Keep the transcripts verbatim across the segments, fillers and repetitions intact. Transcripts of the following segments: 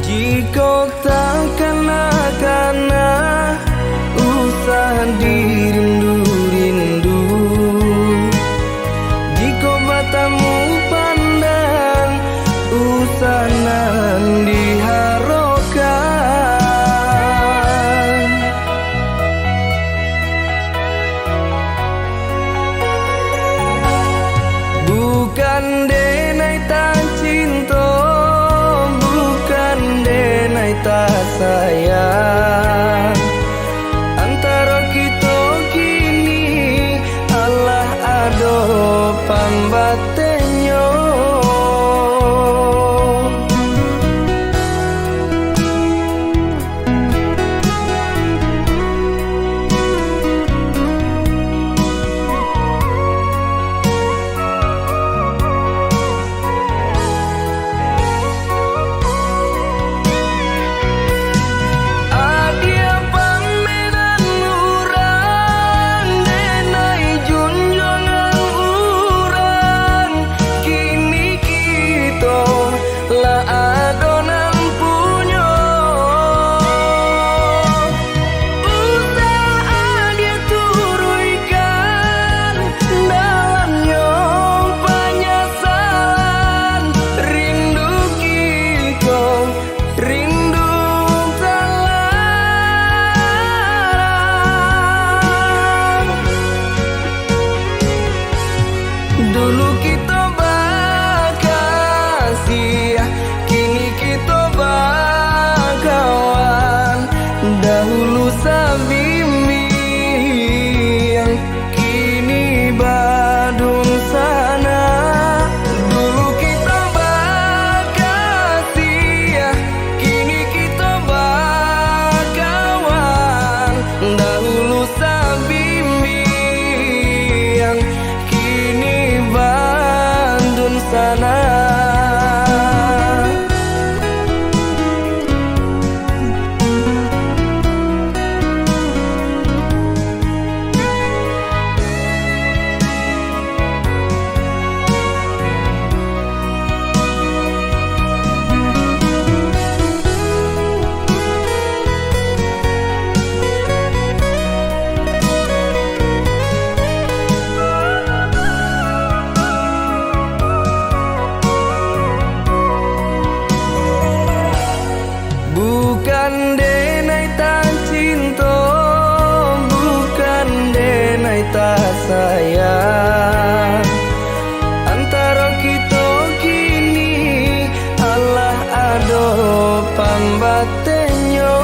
Jikok takana-kana, usah dirindu-rindu. Jikok batamu pandan, usah nan diharokan. Bukan denai tacinto, bukan denai tasayang. Antaro kito kini alah ado pambatenyo. Adia pameran urang, denai junjuangan urang, kini kito lah ado nan punyo. Usah adia turuikan dalamnyo panyasalan, rindu kito, rindu talarang. Dulu kito bakasiah, kini kito bakawan. Dahulu sabimbing, kini badunsanak. Dulu kito bakasiah, kini kito bakawan. Dahulu sabimbing, kini badunsanak. Bukan denai tacinto, bukan denai tasayang. Antaro kito kini alah ado pambatenyo.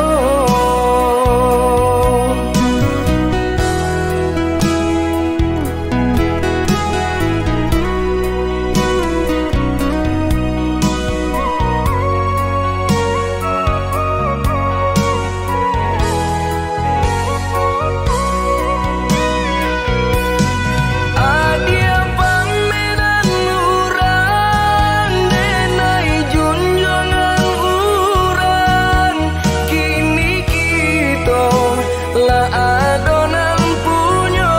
Adia pameran urang, denai junjuangan urang, kini kito lah ado nan punyo.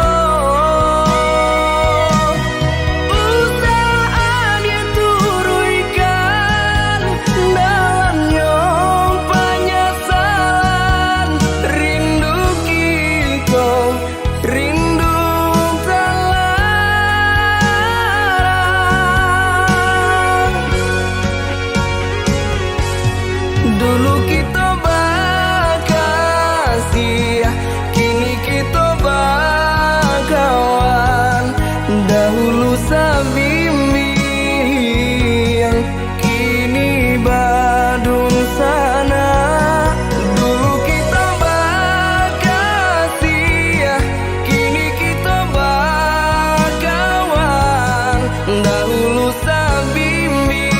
Usah adia turuikan dalamnyo panyasalan, rindu kito, rindu talarang. Dulu kito bakasiah, kini kito bakawan. Dahulu sabimbing, kini badunsanak. Dulu kito bakasiah, kini kito bakawan. Dahulu sabimbing,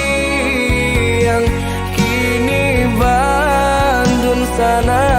sana.